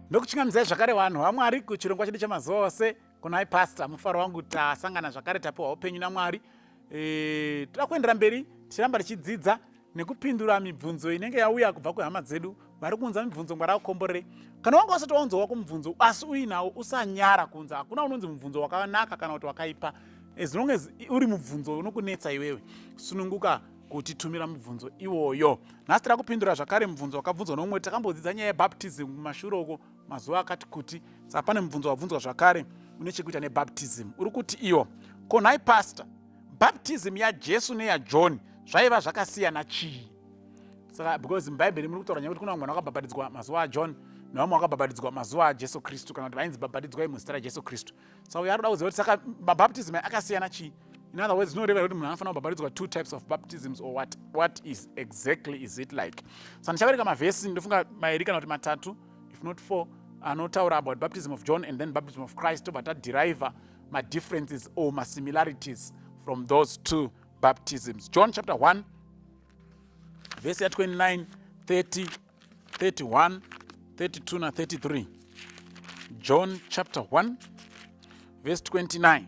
Ndokuchingamidzai zvakare vanhu vaMwari kuchirongwa chedu chamazuva ose kunai pastor. Mufaro wangu tasangana zvakare tapiwa upenyu naMwari. E, toda kuendera mberi tichiramba tichidzidza nekupindura mibvunzo inenge yauya kubva kuhama dzedu vari kuunza mibvunzo ngwara akukomborere. Kana wanga usati waunza wako mubvunzo asi uinawo usanyara kuunza. Hakuna unonzi mubvunzo wakanaka kana kuti wakaipa. As long as uri mubvunzo unokunetsa iwewe, sununguka kutitumira mubvunzo iwoyo. Nhasi tiri kupindura zvakare mubvunzo wakabvunzwa noumwe. Takambodzidza nyaya yebaptism kumashure uko mazuva akati kuti, saka pane mubvunzo wabvunzwa zvakare une chekuita nebaptism. Uri kuti iwo, ko nhai pastor, baptism yaJesu neyaJohn zvaiva zvakasiyana chii? Saka because mubhaibheri muri kutaura nyaya kuti kuna vamwe vanhu vakabhabhatidzwa mazuva aJohn nevamwe vakabhabhatidzwa mazuva aJesu Kristu, kana kuti vainzi bhabhatidzwai muzita raJesu Kristu. Saka uyo ari kuda kuziva kuti saka mabaptism akasiyana chii? In other words, zvinoreva kuti munhu anofanira kubhabhatidzwa two types of baptisms or what? What is exactly is it like? Saka ndichaverenga mavhesi ndofunga mairi kana kuti matatu, if not four, anotaura about baptism of John and then baptism of Christ, tobva taderiva madifferences or masimilarities from those two baptisms. John chapter 1 verse ya 29, 30, 31, 32 na 33. John chapter 1 verse 29.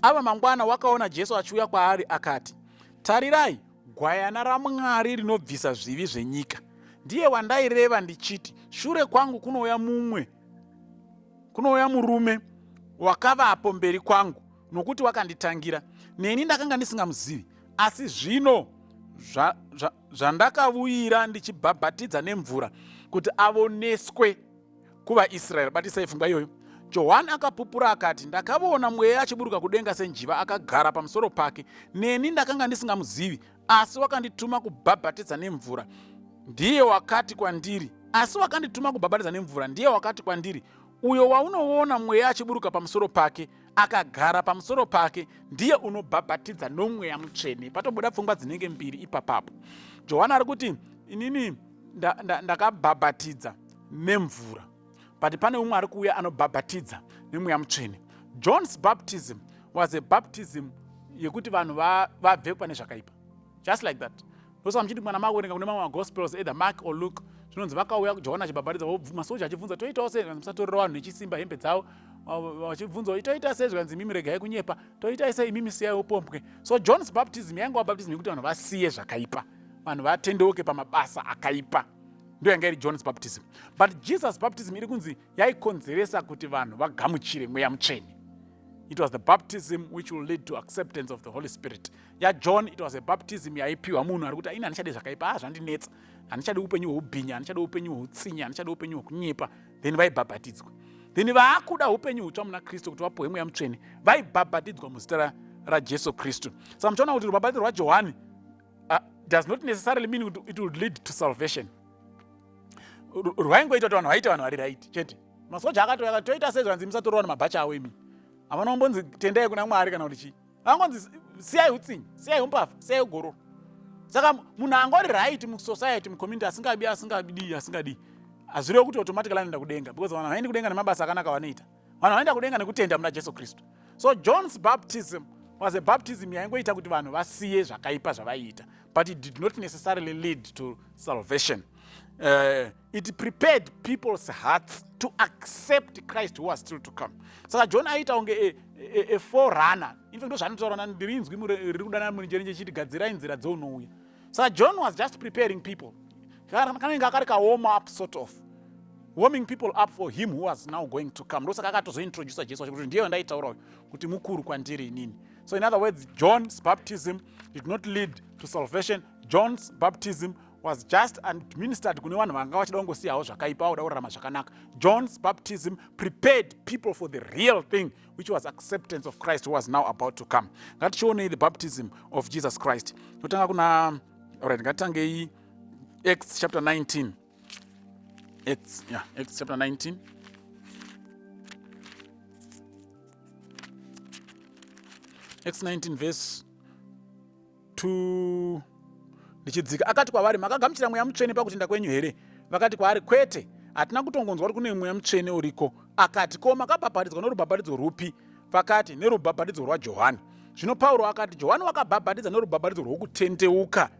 Ava mangwana wakaona Jesu achiuya kwaari akati, tarirai gwayana raMwari rinobvisa zvivi zvenyika. Ndiye wandaireva ndichiti, shure kwangu kunouya mumwe, kunouya murume wakavapo mberi kwangu, nokuti wakanditangira. Neni ndakanga ndisingamuzivi, asi zvino zvandakavuyira ndichibhabhatidza nemvura kuti avoneswe kuvaIsraeri. Batisai pfungwa iyoyo. Johani akapupura akati, ndakavona mweya achiburuka kudenga senjiva akagara pamusoro pake. Neni ndakanga ndisingamuzivi, asi wakandituma kubhabhatidza nemvura ndiye wakati kwandiri, asi wakandituma kubhabhatidza nemvura ndiye wakati kwandiri, uyo waunoona mweya achiburuka pamusoro pake akagara pamusoro pake ndiye unobhabhatidza nomweya mutsvene. Patobuda pfungwa dzinenge mbiri ipapapo. Johani ari kuti inini ndakabhabhatidza nemvura, but pane umwe ari kuuya anobhabhatidza nemweya mutsvene. John's baptism was a baptism yekuti vanhu vabve pane zvakaipa, just like that. Ndosaka muchiti mwana makuverenga kune mamwe magospels, either Mark or Luke, zvinonzi vakauya John achibhabhatidza, masoja achibvunza toitawo sei, musatorera vanhu nechisimba hembe dzavo, vachibvunza toita sei, zvikanzi imimi regai kunyepa, toitai sei imimi siyai upombwe. So John's baptism yaingova baptism yekuti vanhu vasiye zvakaipa, vanhu vatendeuke pamabasa akaipa. Ndiyo yanga iri John's baptism. But Jesus baptism iri kunzi yaikonzeresa kuti vanhu vagamuchire mweya mutsvene. It was the baptism which will lead to acceptance of the Holy Spirit. YaJohn, it was a baptism yaipiwa munhu ari kuti ini handichadi zvakaipa, zvandinetsa, handichadi upenyu hweubhinya, handichadi upenyu hweutsinye, handichadi upenyu hwekunyepa. Then vaibhabhatidzwa. Then vaakuda upenyu hutsva muna Kristu kuti vapuwe mweya mutsvene, vaibhabhatidzwa muzita raJesu Kristu. Saka muchaona kuti rubhabhatidzo rwaJohani does not necessarily mean it would lead to salvation. Rwaingoita kuti vanhu vaite vanhu vari right chete. Masoja akatouya akati toita sei, zvanzi musatorwa nemabhachi avo imi. Havana kumbonzi tendai kuna Mwari kana kuti chii. Vangonzi siyai utsinye, siyai umbavha, siyai ugororo. Saka munhu angori right musociety, mucommunity, asingabi, asingadii, asingadii, hazvirevi kuti automatically anoenda kudenga, because vanhu havaendi kudenga nemabasa akanaka vanoita. Vanhu vanoenda kudenga nekutenda muna Jesu Kristu. So John's baptism was a baptism yaingoita kuti vanhu vasiye zvakaipa zvavaiita, but it did not necessarily lead to salvation. It prepared people's hearts to accept Christ who was still to come. Saka John aita kunge a forerunner. In fact, ndozvaanotaura, ndiri inzwi riri kudana murenje chiti gadzirai nzira dzounouya. Saka John was just preparing people. Kanenge akari ka warm up, sort of warming people up for him who was now going to come. Ndosaka akatozointrodusa Jesu wacho kuti ndiye wandaitaura kuti mukuru kwandiri inini. So in other words, John's baptism did not lead to salvation. John's baptism was just administered kune vanhu vanga vachida kungosiyawo zvakaipa, vakuda kurarama zvakanaka. John's baptism prepared people for the real thing, which was acceptance of Christ who was now about to come. Ngatichionei the baptism of Jesus Christ. Totanga kuna, alright, ngatitangei Acts chapter 19. Acts, yeah, Acts chapter 19. Acts 19 verse 2 ndichidzika. Akati kwavari, makagamuchira mweya mutsvene pakutenda kwenyu here? Vakati kwaari, kwete, hatina kutongonzwa kuti kune mweya mutsvene uriko. Akati, ko makabhabhatidzwa norubhabhatidzo rupi? Vakati, nerubhabhatidzo rwaJohani. Zvino Pauro akati, Johani wakabhabhatidza norubhabhatidzo rwokutendeuka,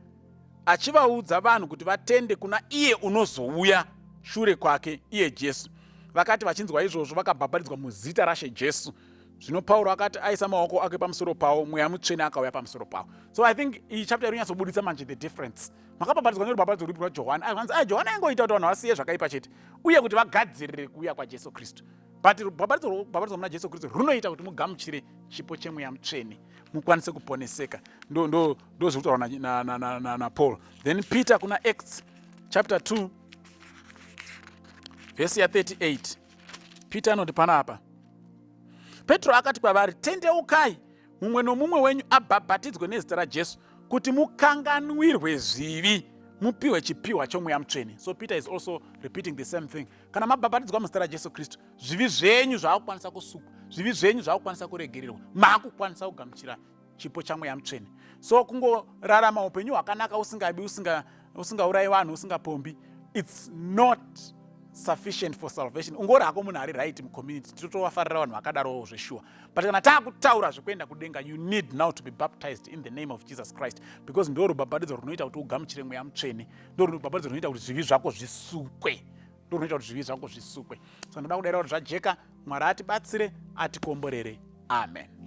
achivaudza vanhu kuti vatende kuna iye unozouya. shure kwake, iye Jesu. Vakati vachinzwa izvozvo, vakabhabhatidzwa muzita raShe Jesu. Zvino Pauro akati aisa maoko ake pamusoro pavo, Mweya Mutsvene akauya pamusoro pavo. So I think iyi chapter iri kunyatsobuditsa manje the difference. Makabhabhatidzwa nerubhabhatidzo rwupi rwaJohani? Zvanzi, ah, Johani aingoita kuti vanhu vasiye zvakaipa chete uye kuti vagadzirire kuuya kwaJesu Kristu. But rubhabhatidzo rwokubhabhatidzwa muna Jesu Kristu runoita kuti mugamuchire chipo cheMweya Mutsvene, mukwanise kuponeseka. Ndo ndo ndo zviri kutaurwa naPaul. Na, na, na, na Then Peter kuna Acts chapter 2 vhesi ya 38, Peter anoti panapa, Petro akati kwavari, tendeukai mumwe nomumwe wenyu abhabhatidzwe nezita raJesu kuti mukanganwirwe zvivi, mupiwe chipiwa choMweya Mutsvene. So Peter is also repeating the same thing. Kana mabhabhatidzwa muzita raJesu Kristu, zvivi zvenyu zvaakukwanisa kusukwa, zvivi zvenyu zvaakukwanisa kuregererwa, maakukwanisa kugamuchira chipo chaMweya Mutsvene. So kungorarama upenyu hwakanaka, usingabi, usingaurayi vanhu, usingapombi, it's not sufficient for salvation. Ungori hako munhu ari right mucommunity, tinotovafarira vanhu vakadarowo zveshuwa. But kana taakutaura zvekuenda kudenga, you need now to be baptized in the name of Jesus Christ, because ndo rubhabhatidzo runoita kuti ugamuchire Mweya Mutsvene, ndo rubhabhatidzo runoita kuti zvivi zvako zvisukwe, ndo runoita kuti zvivi zvako zvisukwe. So ndoda kudaira kuti zvajeka. Mwari atibatsire, atikomborere. Amen.